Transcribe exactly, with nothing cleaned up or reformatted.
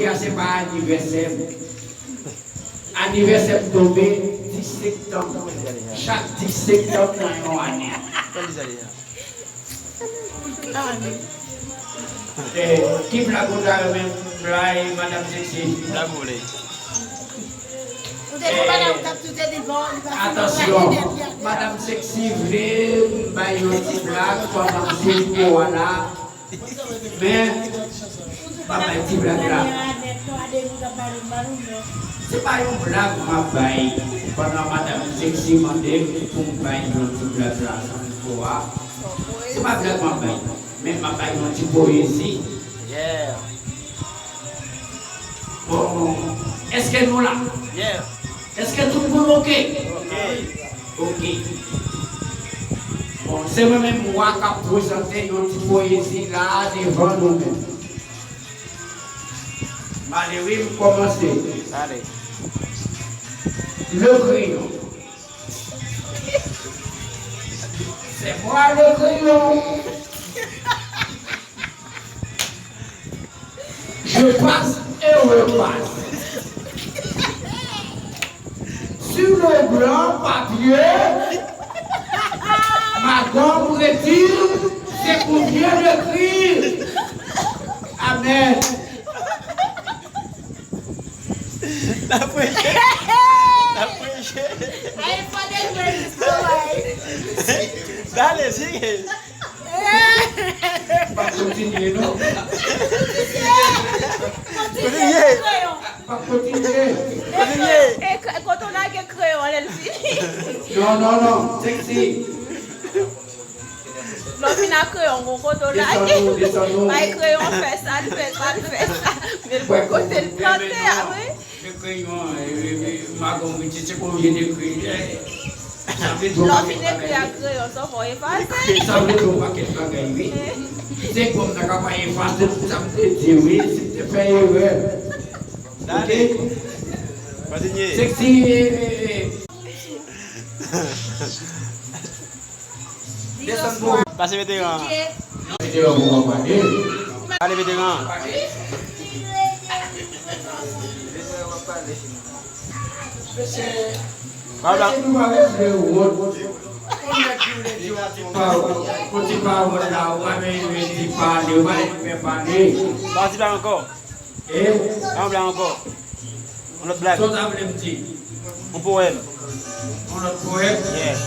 A se pa anivèsè m. Anivèsè m tonbe dis septanm. Chak dis septanm nan yon ane. Eh, ki blag ou ta renmen bay Madanm Sexy? Blag ou vle. Ou te konprann ou t ap tou te di bon, li pa fin Atansyon, pale. Madanm Sexy vle m bay yon ti blag pandan m sou mikwo a la. Men, m ap bay ti blag la. Se pa yon blag m ap bay pandan Madanm Sexy mande m pou m bay yon ti blag la sou mikwo a. Se pa blag m ap bay, men m ap bay yon ti powezi. Yeah. Bon, èske nou la? Yeah. Èske tout moun oke? Oke. Oke. Bon, se mwen menm Wa k ap prezante yon ti powezi la devan nou menm. M ale wi, m kòmanse. Ale. Le crayon. C'est moi le crayon. Je passe et repasse. Sur le blanc papier, ma gomme retire ce qu'on vient d'écrire. Amen. N ap preche. N ap preche. Ay, fò de Dale, sige. Pa kontinye, non. Kontinye. Pa kontinye. Kontinye. E, k- kote w lage kreyon an lè l fini? Non, non, non. Sexy. Lè w fin ak kreyon, gon kote w lage. Desann nou, desann nou. Bay kreyon fè sa, l fè sa, l fè sa. Men l gon kote l plante a, wi. Se kreyon an, e, e, e, magon Richi, se konbyen de kreyon? Lè w fin ekri ak kreyon, sa w fè w efase. Sa vle di yon pakèt bagay, wi. Se kòm nan ka pa efase tout sa m te di, wi, si m te fè erè. Oke? Kontinye. Sexy, e, e, e. Pase veteran an. Veteran pou konprann. Pale veteran an. Mesye, mesye, nou pa vle wont. Yon ti pawòl la, ou pa vle di pale, ou pa vle fè pale. Ba ti pale ankò. E? An blag ankò. Yon lòt blag. Sa w ta vle m di? Yon powèm. Yon lòt powèm? Yeah.